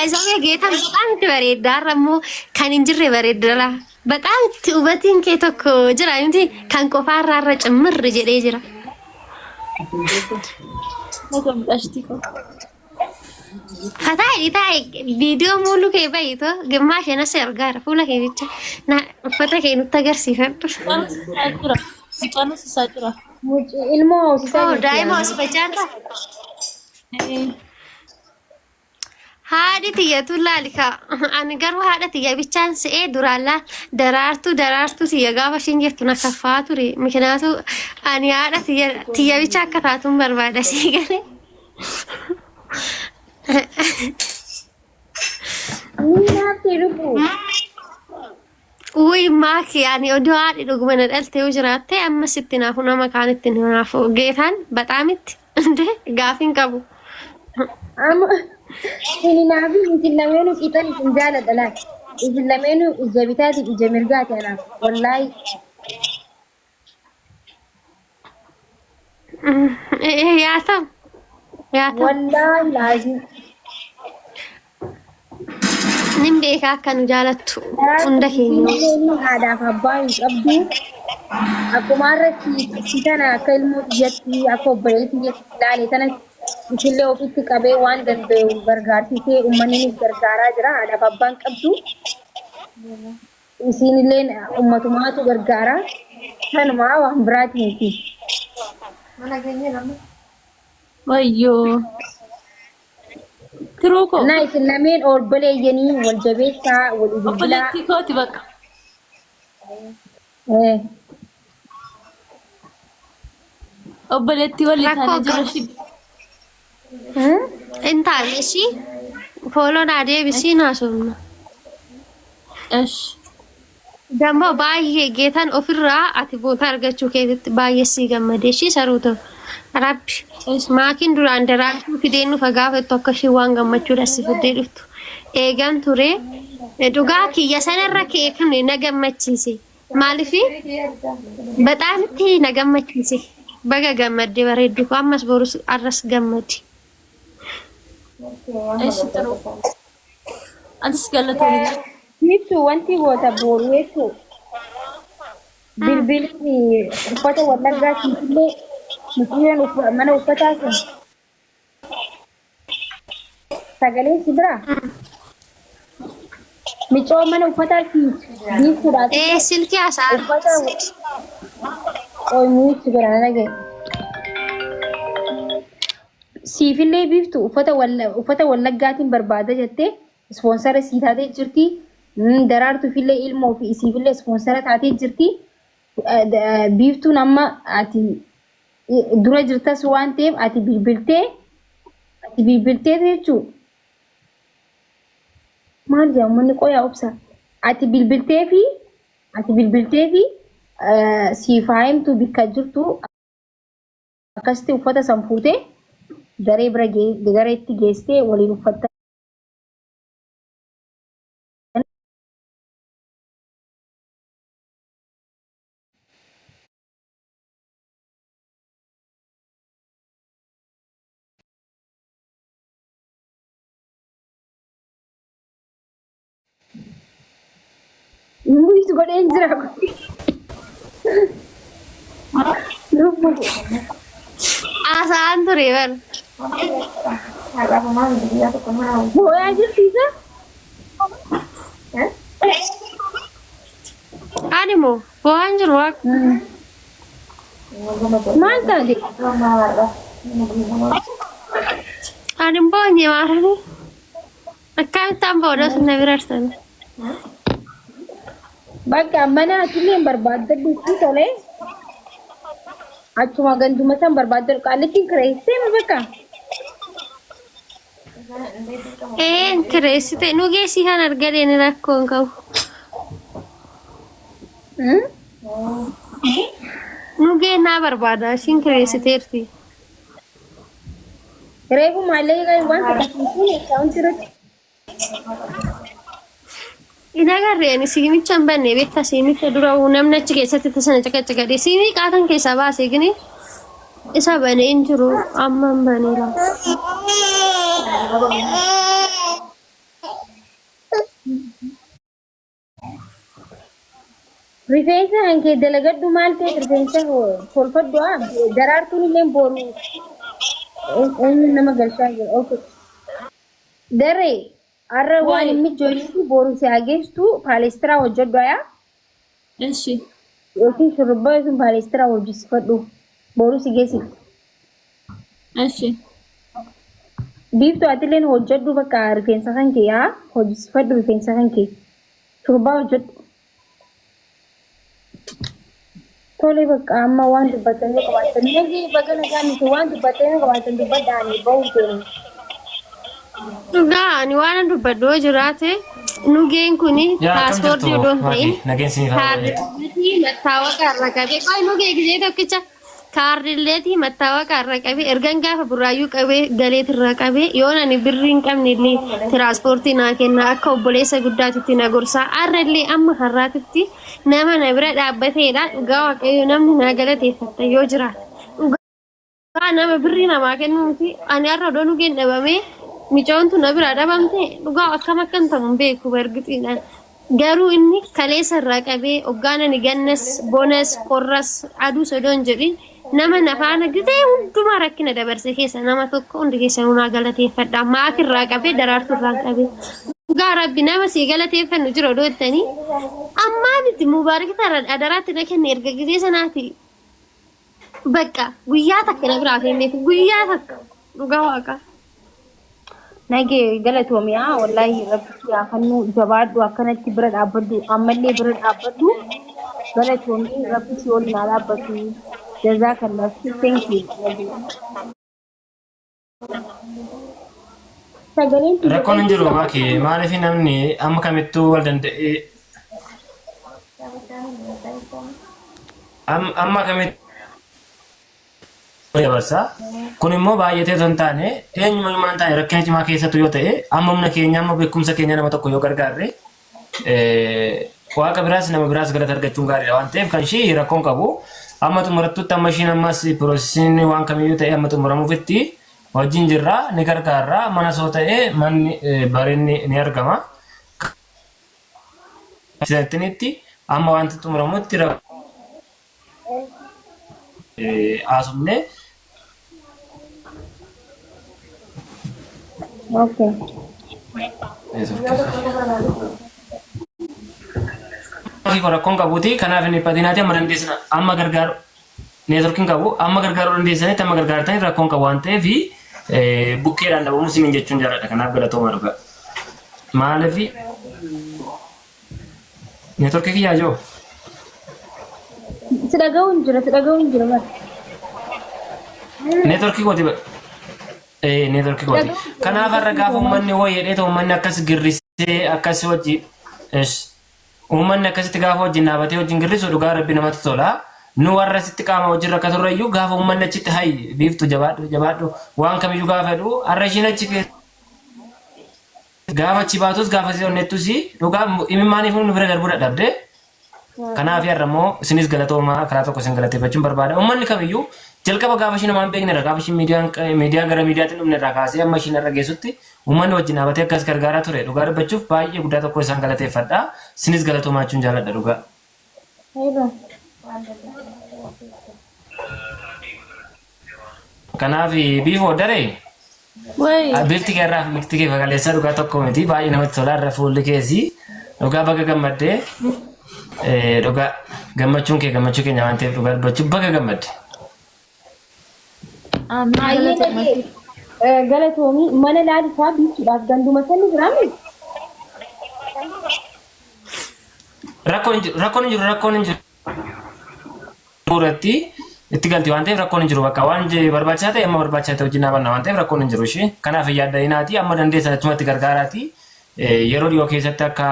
Baay'isawee geetaan በጣም itti bareedda. Har'a immoo kan hin jirre bareedda laa. በጣም itti hubatiin kee tokko jira miti kan qofaarraa irra cimmirri jedhee jira. Fataa hidhi taa'e viidiyoo muuluu kee bahi too gimmaa isheen as argaara fuula kee bicha na uffata kee nutti agarsiifadhu. Mucaan hoosisaa jira. Ilmoo hoosisaa Oo jirti daa'ima amma. hoosifachaa jirta? Haadhi tiyyatu laali kaa ani garuu haadha tiyya bichaan se'ee duraan laal daraartuu daraartuu tiyya gaafa isheen jettu na kaffaa ture mikinaatu ani haadha tiyya tiyya bicha akka taatuun barbaada sii galee. Ni naaftee lubbuu. Wuy maaki ani oduu haadhi dhuguma na dhalte yoo jiraatte amma sitti naafu nama kaanitti hin naafu geetaan baxaamitti inde gaafiin qabu. Amma isin naafi isin lameenuu qixan isin jaaladha laal. Isin lameenuu ija bitaatiif ija mirgaati anaaf. Wallaahi. Yaa ta'u yaa ta'u. Wallaahi laazim. Nin beeka akka nu jaalattu hunda keenya. Inni haadhaaf abbaa hin qabdu. Akkuma har'a si tana akka ilmoo tiyyatti akka obboleettii tiyyatti ilaale tana isillee ofitti qabee waan danda'u gargaarsisee uummanni gargaaraa jira. Haadhaaf abbaa hin qabdu. Isiinilleen ummatumaatu gargaara. Kanumaa waan biraati miti. Wayyoo. Tiruu koo. Na isin lameen obboleeyyanii wal jabeessaa wal bilbilaa. Obboleettii kooti bakka. Eh. Obboleettii walii Rakkoo taanee jirra qabu. ishii. Hmm? Hin taane ishii fooloo naa deebisii naa somna. Esh. Dammoo baay'ee geetan ofirraa ati boota argachuu keetitti baay'ee sii gammadee ishii saruu ta'u. Rabbi Esh. maakiin duraan daraartuu fideen dhufa gaafa jettu akka ishii waan gammachuudha si fiddee dhuftu. Eegan ture dhugaa kiyya sanarra kee kan na gammachiise. Maaliif baxaamitti na gammachiise. Baga gammadde bareeddu koo ammas borus arras gammadi. Esh tiruu. Atis galatoomi. Ibsu wanti goota booru jechuun bilbilli uffata wallaggaa siifillee mucayyoo mana uffataa sun sagalee si biraa micoo mana uffataa siif biiftuudhaaf Ee silkii haasa'aa. uffata qoymuu si bira na dhagaye. Siifillee biiftu uffata uffata wallaggaatiin barbaada jettee ispoonsara sii taatee jirti. Daraartuufillee ilmoo fi isiifillee ispoonsara taatee jirti. Biiftuun amma ati dura jirtas waan ta'eef ati bilbiltee ati bilbiltee jechuun maal jedhamu uummanni qoyaa obsa. Ati bilbiltee fi ati bilbiltee fi siif haa himtu bikka jirtu akkasitti uffata san fuutee daree bira dareetti geessitee waliin uffattanii Muytu godheen jira. Lubbu. Haasa'aan ture bar. Booyaa jirti isa? Ani moo boo'aan jiru waaqa. Maal taate? Ani hin boonye maaranii. Akkamittaan booda sun na bira arsan. Bakka mana atillee hin barbaaddadhu itti tolee. Achuma ganduma san barbaaddadhu qaallittiin kireessitee ma bakka. Ee kireessite nu geessii kan argadeen rakkoo hin qabu. Nu geennaa barbaada ishiin kireessiteerti. Reefu maallaqa waan takka siin fuune akkaawuntii irratti. Hin agarre ani siimicha hin banne beektaa siimicha dura namni achi keessatti tasana caqacaqadhe siimii qaatan keessaa baase gini isa banee hin jiru amma hin baneera. Rifeensa kan kee dalagadhu maal ta'e rifeensa tolfadhu haa daraartuun illee boru eenyu nama galchaa jira. Okay. Daree har'a waan Wayi. hin mijoofneef boru si hageessu paaleestiraa hojjedhu ayaa Eshi. yookiin shurrubbaa yookiin paaleestiraa hojjisifadhu boru si geessiti. Eshi. Biiftuu atilleen hojjedhu bakka rifeensa kan kee haa hojjisifadhu rifeensa kan kee shurrubbaa hojjedhu. Tole bakka amma waan dubbatan yoo qabaatan nagee baga nagaa miti waan dubbatan yoo qabaatan dubbadhaanii bahuu keenya. Dhugaa ani waan dubbadhu yoo jiraate nugeen kuni Yaa akkam paaspoortii jirtu odoo hin ta'in Maaki nageen isiniif haa baay'atu. kaardileetii mattaawaqa irra qabee qoy nugee gisee tokkicha kaardileetii mattaawaqa irra qabee ergan gaafa burraayyuu qabee galeet irra qabee yoon ani birrii hin qabne illee tiraanspoortii naa kenna akka obboleessa guddaatitti na gorsaa har'a illee amma har'aatitti nama na bira dhaabbateedha dhugaa waaqayyo namni naa galateeffatta yoo jiraate. Dhugaa nama birrii namaa kennuu miti. Ani har'a odoo nugeen dhabamee micoontu na biraa dhabamte dhugaa akkam akkan ta'u hin beeku bargixiidhaan. Garuu inni kaleessa irraa qabee hoggaan ani gannas bonas qorras aduus odoo hin jedhin nama na faana gizee hundumaa rakkina dabarse keessa nama tokko hundi keessanuu naa galateeffadha. Maak irraa qabee daraartuu irraa qabee. Dhugaa rabbi nama sii galateeffannu jira odoo jettanii ammaa miti mubaarikita adaraatti na kenne erga gizee sanaati Bakka guyyaa takka na biraa kenneef guyyaa takka dhugaa waaqa. Nagee galatoomi haa wallaahi rabbi si haa kennu jabaadhu akkanatti bira dhaabbadhu ammallee bira dhaabbadhu galatoomi rabbi si waliin haa dhaabbatu jazaakallah thank you nagee. Sagaleen tiyya Rakkoon hin jiru eenyu Maaki maaliif namni amma kamittuu wal danda'ee amma kamittuu dabarsa. Kun immoo baay'atee osoo hin taane eenyuma hin taane rakkina cimaa keessattuu yoo ta'e amma humna keenya amma beekumsa keenya nama tokko yoo gargaarre waaqa biraas nama biraas galata argachuun gaariidha waan ta'eef kan ishii rakkoon qabu amma xumurattutti amma ishiin ammas piroosesiin waan kamiyyuu ta'e amma xumuramuufitti wajjin jirra ni gargaarra mana soo ta'e manni bareedni ni argama. Si'attinitti amma wanti xumuramutti haasofne. Okay. Rakkoon qabuuti kanaaf inni dhiphatinaati amma dandeessina amma gargaaru neetworkiin qabu amma gargaaruu dandeessanitti amma gargaartanii rakkoon qabu waan ta'eef bukkeedhaan dhabamu simiin jechuun jaalladha kanaaf galatooma dhugaa. Maaliif neetworkii kiyyaa jiru? Si dhaga'uu hin jira, si dhaga'uu hin jira bara. Neetworkii kooti neetworkii kooti. Kanaaf har'a gaafa uummanni wayii jedhee uummanni akkas girrisee akkas hojii uummanni akkasitti gaafa wajjin dhaabatee wajjin girrisu dhugaa rabbi namatti tola. Nu warra sitti qaama wajjin rakkatu irrayyuu gaafa uummanni achitti hayi biiftu jabaadhu jabaadhu waan kamiyyuu gaafa jedhu har'a ishiin achi gaafa achi baatus gaafa si onnettus dhugaa imimmaaniif nu bira darbuu dadhabde. Kanaaf har'a immoo isinis galatoomaa karaa tokko isin galateeffachuun barbaada. Uummanni kamiyyuu jalqaba gaafa ishiin homaa hin beekne gaafa ishiin miidiyaa gara miidiyaatti dhumne irraa kaasee amma ishiin har'a geessutti uummanni wajjin dhaabatee akkas gargaaraa ture. Dhugaa dubbachuuf baay'ee guddaa tokko isaan galateeffadha. Isinis galatoomaa jechuun jaalladha dhugaa. Kanaaf biifoo daree Wayi. bifti kee irraa bifti kee fakaleessa dhugaa tokko miti baay'ee namatti tola irra fuulli keesi dhugaa baga gammaddee dhugaa gammachuun kee gammachuu keenya waan ta'eef dhugaa dubbachuuf baga gammadde. Amiin Baay'ee galatoomi. nagee galatoomii mana laalifaa biiftuudhaaf ganduma sanni jiraame. Rakkoon hin jiru rakkoon hin jiru rakkoon hin jiru irratti itti galti waan ta'eef rakkoon hin jiru bakka waan barbaachisaa ta'e amma barbaachisaa ta'e wajjin dhaabanna waan ta'eef rakkoon hin jiru ishee kanaaf hin yaadda'inaati amma dandeessan achumatti gargaaraati yeroo dhiyoo keessatti akka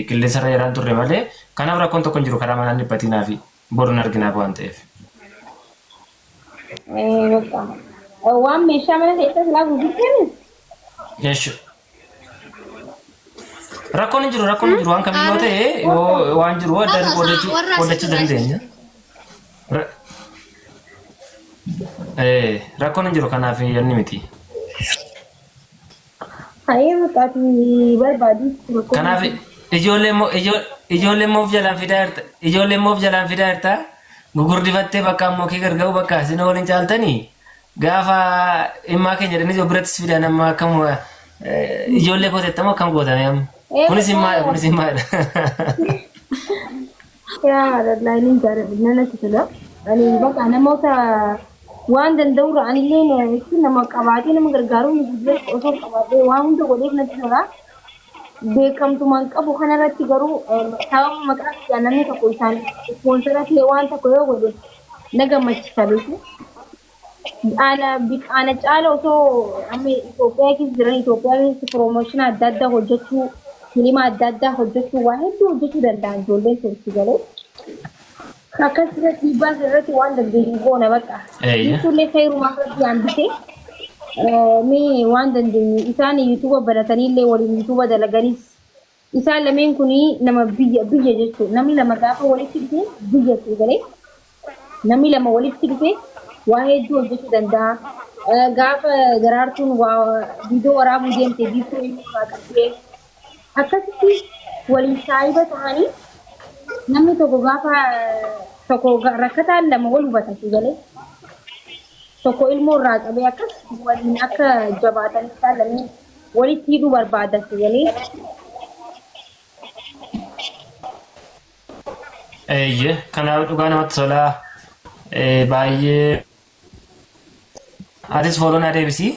qilleensarra yeraan turre malee kanaaf rakkoon tokko hin jiru karaa manaan dhiphatinaa fi boruun arginaaf waan ta'eef. Bakka waan meeshaa mana keessa silaa gurgurtanii Jechuudha. Rakkoon hin jiru rakkoon hin jiru waan kamiyyuu yoo ta'e yoo waan jiru adda adda qoodachuu Warra qoodachuu dandeenya. Rakkoon hin jiru kanaaf yanni miti. Hayee maqaati barbaadu. Kanaaf Ijoollee immoo ijoollee immoo of jalaan fidaa jirta. Ijoollee immoo of jalaan fidaa jirta. Gugurdifattee bakka ammoo kee gargaaru bakka isin waliin caaltanii gaafa dhimmaa keenya jedhanii birattis fidan amma akkam ijoollee koo tettamoo akkam gootame amma. Kunis himmaadha kunis himmaadha. Yaa wallahi ni jaalladha natti tola. Ani bakka namoota waan danda'urra anillee jechuun nama qabaatee nama gargaaruu miti osoo qabaatee waan hunda godheef natti tola. Beekamtumaan qabu kanarratti garuu sababa maqaa kiyyaan namni tokko isaan ispoonsara ta'e waan tokko yoo godhe na gammachiisa beeku. Ana ana caala osoo amma Itoophiyaa keessa jiran Itoophiyaa keessatti piroomooshinii adda addaa hojjechuu filima adda addaa hojjechuu waa hedduu hojjechuu danda'an ijoolleen sun si galee. Akkas irratti dhiibbaa irratti waan dandeenyu goona bakka. Biiftuullee khayrumaa irratti hambise. Mee waan dandeenyu isaan yuutuuba banatanii illee waliin yuutuuba dalaganis isaan lameen kun nama biyya biyya jechuudha. Namni lama gaafa walitti dhufe biyya si galee. Namni lama walitti dhufe waa hedduu hojjechuu danda'a. Gaafa daraartuun waa viidiyoo waraabuu deemte biiftuu inni irraa qabdee akkasitti waliin saahiba ta'anii namni tokko gaafa tokko rakkataan lama wal hubata si galee. Tokko ilmoo irraa qabee akkas waliin akka jabaatan isaan lameen walitti hidhuu barbaada si galee. Eeyyee kanaaf dhugaa namatti tola. Baay'ee atis fooloo naa deebisi.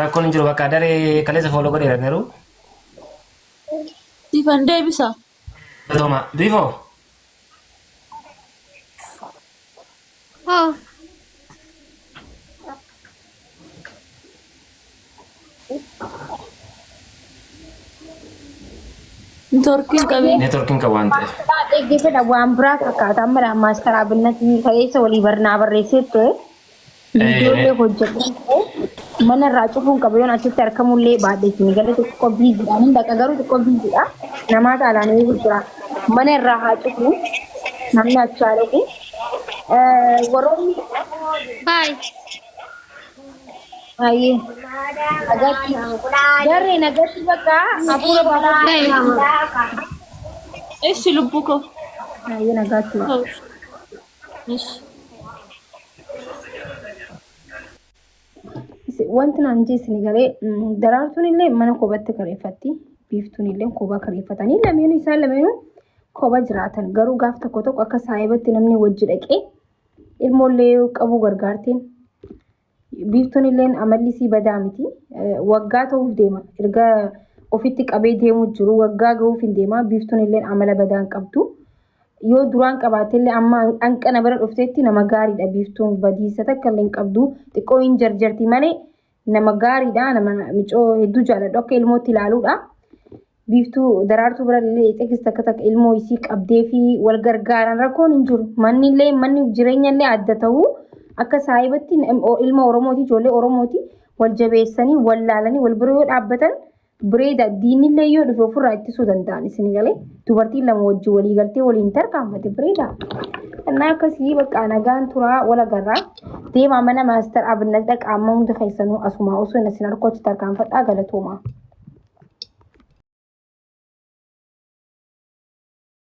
Rakkoon hin jiru bakka daree kaleessa fooloo godheera garuu. Siifan deebisa. Tooma biifoo. Oh. Neetworkiin qabee. Neetworkiin qabu waan ta'eef. Dhaggeeffadha waan biraa fakkaata amma maastar Abinnatii kaleessa walii barnaa barreessee ture. Viidiyoolee hojjedhu mana irraa cufuun qaba yoon achitti argamullee baadhee isin galee xiqqoo biiziidha. Hin dhaqa garuu xiqqoo biiziidha. Namaa caalaan eegu jira. Mana irraa haa cufu namni achi haa dhaqu. Warroonni Bye. baay'ee nagatti garee nagatti bakka hafuura baafadhu. Bye mama. Ishi lubbuu koo. Baay'ee nagaatti. Ishi. Wanti naan jeesni galee daraartuun illee mana kophatti kireeffatti. Biiftuun illee kophaa kireeffatanii lameenuu isaan lameenuu kopha jiraatan. Garuu gaaf tokko tokko akka saahibatti namni wajji dhaqee ilmoollee qabuu gargaartiin. Biiftuun illee amalli isii badaa miti. Waggaa ta'uuf deema. Erga ofitti qabee deemuu jiru waggaa ga'uuf hin deema. Biiftuun illee amala badaa hin qabdu. Yoo duraan qabaatte illee amma hanqana bira dhufteetti nama gaariidha biiftuun badiisa takka illee hin qabdu. Xiqqoo hin jarjarti malee nama gaariidha. Nama micoo hedduu jaalladhu akka ilmootti ilaaluudha. Biiftuu daraartuu bira illee xiqqis takka takka ilmoo isii qabdee fi wal gargaaran rakkoon hin jiru. Manni illee manni jireenya illee adda ta'uu akka saahibatti ilma Oromooti ijoollee Oromooti wal jabeessanii wal laalanii wal bira yoo dhaabbatan Bireeda diinillee yoo dhufe ofirraa ittisuu danda'an isin galee dubartiin lama wajjin walii galtee waliin tarkaanfate bireeda. Innaa akkasii bakka nagaan turaa wal agarraa deemaa mana maastar Abinat dhaqa amma hunda keessanuu asumaa osoo hin asin harkoo achi tarkaanfadhaa galatoomaa.